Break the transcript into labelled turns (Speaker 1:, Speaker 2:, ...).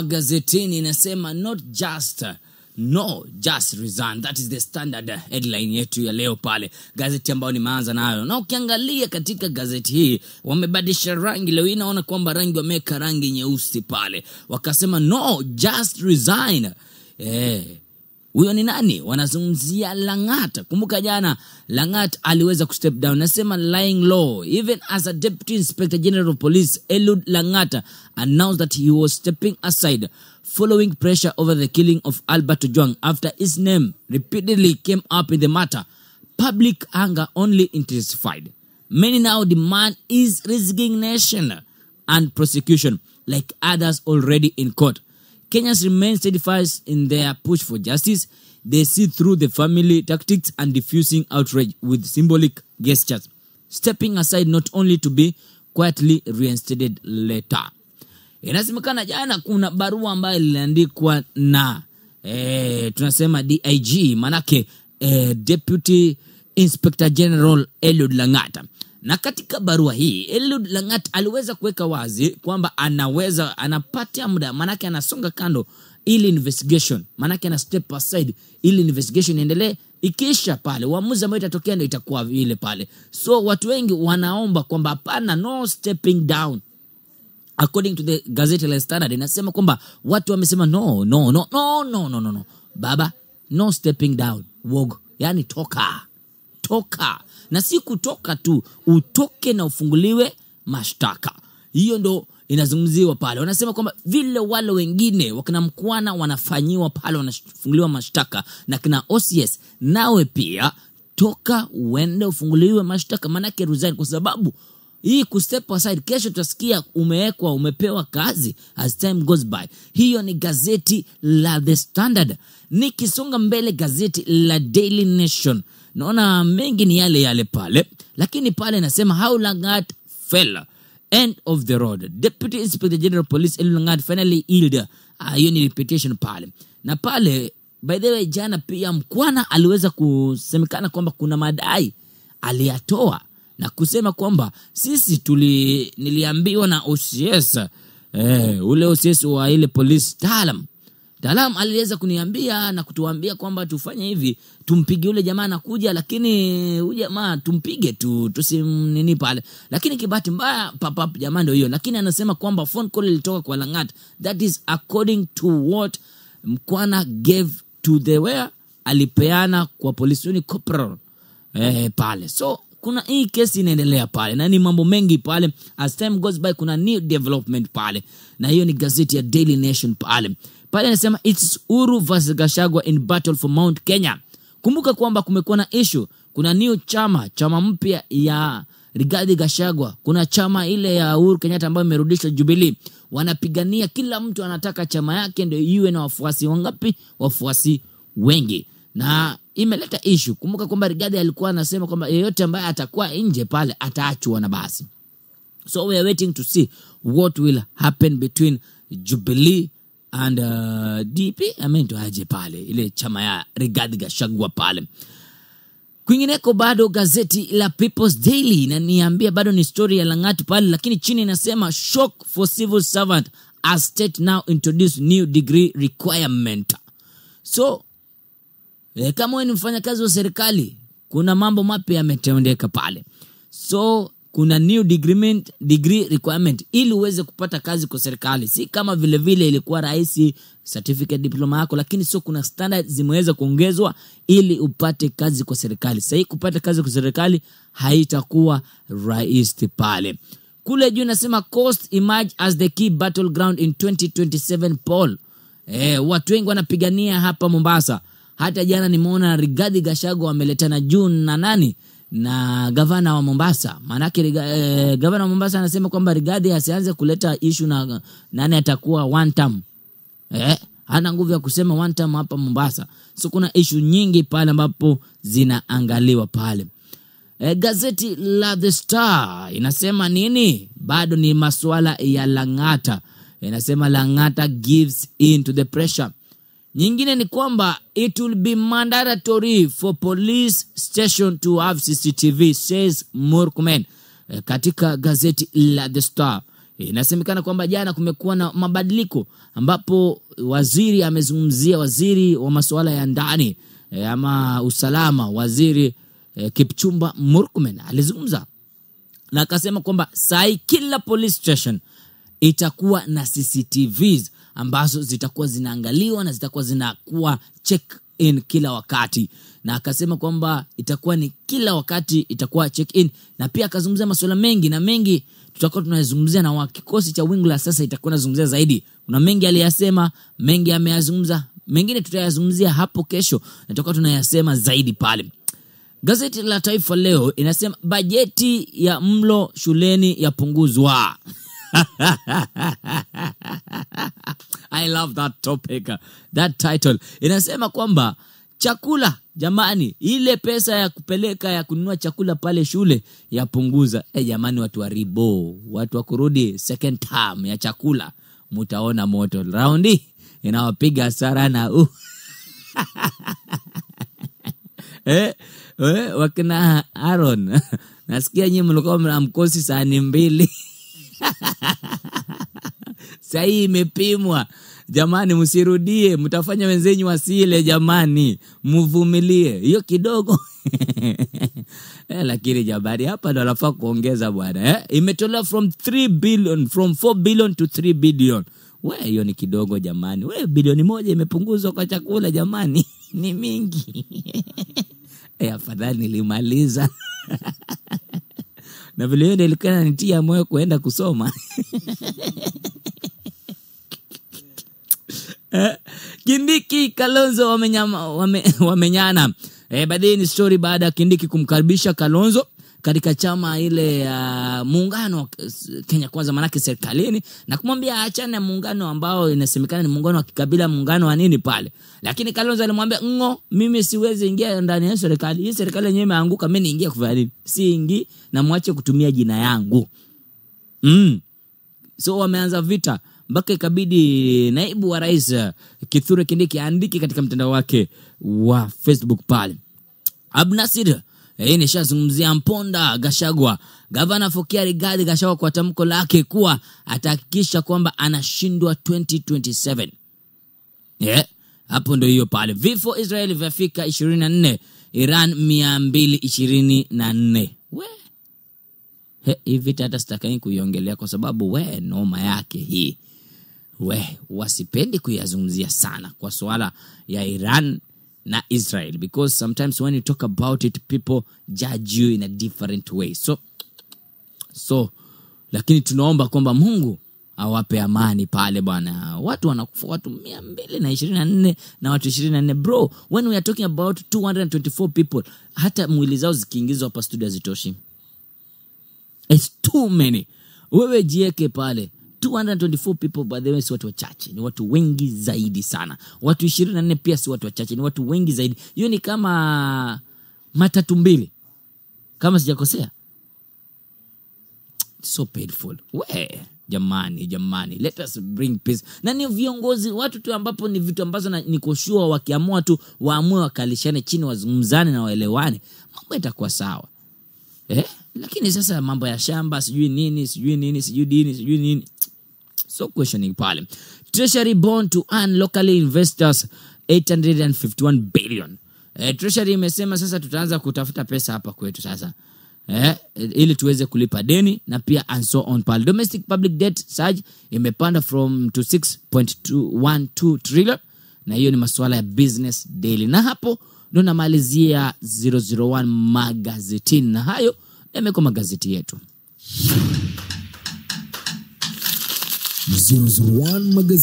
Speaker 1: Gazetini inasema not just no just resign. That is the Standard headline yetu ya leo pale, gazeti ambayo nimeanza nayo. Na ukiangalia katika gazeti hii wamebadilisha rangi leo hii, naona kwamba rangi wameweka rangi nyeusi pale, wakasema no just resign. Huyo ni nani? Wanazungumzia Lang'at. Kumbuka jana Lang'at aliweza kustep down. Nasema lying low. Even as a Deputy Inspector General of Police, Eliud Lang'at announced that he was stepping aside following pressure over the killing of Albert Ojwang after his name repeatedly came up in the matter. Public anger only intensified. Many now demand his resignation and prosecution like others already in court. Kenyans remain steadfast in their push for justice. They see through the family tactics and diffusing outrage with symbolic gestures, stepping aside not only to be quietly reinstated later. Inasemekana jana kuna barua ambayo iliandikwa na tunasema DIG, manake Deputy Inspector General Eliud Lang'at. Na katika barua hii Eliud Lang'at aliweza kuweka wazi kwamba anaweza anapatia muda, manake anasonga kando ili investigation, manake ana step aside ili investigation iendelee. Ikisha pale uamuzi ambao itatokea ndio itakuwa vile pale. So watu wengi wanaomba kwamba hapana, no stepping down. According to the gazeti la Standard inasema kwamba watu wamesema no no no no no no no no, baba, no stepping down, wogo, yani toka toka, na si kutoka tu, utoke na ufunguliwe mashtaka. Hiyo ndo inazungumziwa pale. Wanasema kwamba vile wale wengine wakina Mkwana wanafanyiwa pale, wanafunguliwa mashtaka na kina OCS, nawe pia toka uende ufunguliwe mashtaka, manake resign, kwa sababu hii kustep aside, kesho tutasikia umewekwa, umepewa kazi as time goes by. Hiyo ni gazeti la The Standard. Nikisonga mbele, gazeti la Daily Nation, naona mengi ni yale yale pale, lakini pale nasema how Lang'at fell, end of the road. Deputy Inspector General Police Eliud Lang'at finally yield. Hiyo ni repetition pale. Na pale, by the way, jana pia Mkwana aliweza kusemekana kwamba kuna madai aliyatoa na kusema kwamba sisi niliambiwa na OCS, ule OCS wa ile police Taalam. Taalam aliweza kuniambia na kutuambia kwamba tufanye hivi, tumpige yule jamaa anakuja, lakini huyu jamaa tumpige tu, tusimnini pale. Lakini kibahati mbaya pap jamaa ndio hiyo. Lakini anasema kwamba phone call ilitoka kwa Lang'at. That is according to what Mkwana gave to the where alipeana kwa polisi ni corporal pale. So kuna hii kesi inaendelea pale na ni mambo mengi pale. As time goes by kuna new development pale, na hiyo ni gazeti ya Daily Nation pale. Pale anasema it's Uhuru versus Gachagua in battle for Mount Kenya. Kumbuka kwamba kumekuwa na issue, kuna new chama mpya ya Rigathi Gachagua, kuna chama ile ya Uhuru Kenyatta ambayo imerudishwa Jubilee. Wanapigania, kila mtu anataka chama yake ndio iwe na wafuasi wangapi, wafuasi wengi, na imeleta issue. Kumbuka kwamba Rigathi alikuwa anasema kwamba yeyote ambaye atakuwa nje pale ataachwa na basi. So we are waiting to see what will happen between Jubilee and DP, I mean tuaje pale ile chama ya Rigathi Gachagua pale. Kwingineko bado gazeti la People's Daily inaniambia bado ni story ya Lang'at pale, lakini chini inasema shock for civil servant as state now introduce new degree requirement. So kama wewe ni mfanyakazi wa serikali, kuna mambo mapya yametendeka pale. So kuna new degree requirement ili uweze kupata kazi kwa serikali. Si kama vile vile ilikuwa rahisi certificate diploma yako, lakini sio, kuna standard zimeweza kuongezwa ili upate kazi kwa serikali. Sasa kupata kazi kwa serikali haitakuwa rahisi pale. Kule juu nasema Coast emerge as the key battleground in 2027 poll. Watu wengi wanapigania hapa Mombasa. Hata jana nimeona Rigathi Gachagua ameletana juu na nani? Na gavana wa Mombasa. Manake gavana wa Mombasa anasema kwamba Rigathi asianze kuleta issue na nani atakuwa one term. Hana nguvu ya kusema one term hapa Mombasa. So kuna issue nyingi pale ambapo zinaangaliwa pale. Gazeti la The Star inasema nini? Bado ni masuala ya Lang'ata. Inasema Lang'ata gives in to the pressure. Nyingine ni kwamba it will be mandatory for police station to have CCTV, says Murkomen. Katika gazeti la The Star. Inasemekana kwamba jana kumekuwa na mabadiliko ambapo waziri amezungumzia, waziri wa masuala ya ndani ama usalama, waziri Kipchumba Murkomen alizungumza na akasema kwamba sai kila police station itakuwa na CCTVs ambazo zitakuwa zinaangaliwa na zitakuwa zinakuwa check in kila wakati. Na akasema kwamba itakuwa ni kila wakati itakuwa check in. Na pia akazungumzia masuala mengi na mengi tutakuwa tunazungumzia, na wa kikosi cha Wingu la Sasa itakuwa nazungumzia zaidi. Kuna mengi aliyasema, mengi ameyazungumza, mengine tutayazungumzia hapo kesho na tutakuwa tunayasema zaidi pale. Gazeti la Taifa Leo inasema bajeti ya mlo shuleni yapunguzwa. I love that topic, that title. Inasema kwamba chakula, jamani, ile pesa ya kupeleka ya kununua chakula pale shule yapunguza. Jamani, watu wa ribo, watu wa kurudi second term ya chakula, mutaona moto. Raundi inawapiga hasara na wakina Aaron. Nasikia nyinyi mlikuwa mnamkosi sahani 2. Sasa imepimwa. Jamani, msirudie, mtafanya wenzenyu wasile jamani. Mvumilie hiyo kidogo. Lakini jamani, hapa ndo anafaa kuongeza bwana. Imetolewa from 3 billion, from 4 billion to 3 billion. We, hiyo ni kidogo jamani. We, bilioni 1 imepunguzwa kwa chakula jamani. Ni mingi. Afadhali nilimaliza. Na vile hiyo ndio ilikuwa inanitia moyo kuenda kusoma. Kindiki Kalonzo wamenyana. Baadaye ni story baada ya Kindiki kumkaribisha Kalonzo katika chama ile muungano Kenya Kwanza, manake serikalini, na kumwambia aachane na muungano ambao inasemekana ni muungano wa kikabila, muungano wa nini pale. Lakini Kalonzo alimwambia ngo, mimi siwezi ingia ndani ya serikali. Hii serikali yenyewe imeanguka, mimi niingie kufanya nini? Siingi, na mwache kutumia jina yangu. So wameanza vita mpaka ikabidi naibu wa rais Kithure Kindiki aandike katika mtandao wake wa Facebook pale. Abnasir, hii nishazungumzia Mponda Gachagua. Gavana Fokia Rigathi Gachagua kwa tamko lake kuwa atahakikisha kwamba anashindwa 2027. Hapo ndio hiyo pale. Vifo Israeli vyafika 24, Iran 224. We. Hii vita hata sitakai kuiongelea kwa sababu we noma yake hii. We wasipendi kuyazungumzia sana kwa swala ya Iran na Israel, because sometimes when you talk about it people judge you in a different way. So lakini tunaomba kwamba Mungu awape amani pale bwana. Watu wanakufa, watu 224 na watu 24 bro. When we are talking about 224 people, hata mwili zao zikiingizwa hapa studio hazitoshi. It's too many. Wewe jieke pale. 224 people, by the way, si watu wachache, ni watu wengi zaidi sana. Watu 24 pia si watu wachache, ni watu wengi zaidi. Hiyo ni kama matatu 2 kama sijakosea. So painful. We, jamani, let us bring peace. Na ni viongozi watu tu ambapo ni vitu ambazo niko sure wakiamua tu waamue wakalishane chini, wazungumzane na waelewane, mambo itakuwa sawa. Lakini sasa mambo ya shamba, sijui nini, sijui nini, sijui dini, sijui nini. So questioning pale. Treasury bond to earn locally investors 851 billion. Treasury imesema sasa tutaanza kutafuta pesa hapa kwetu sasa. Ili tuweze kulipa deni na pia and so on pale. Domestic public debt surge imepanda from to 6.212 trillion, na hiyo ni masuala ya Business Daily. Na hapo ndo namalizia 001 magazetini, na hayo yamekuwa magazeti yetu.
Speaker 2: 001 magazeti.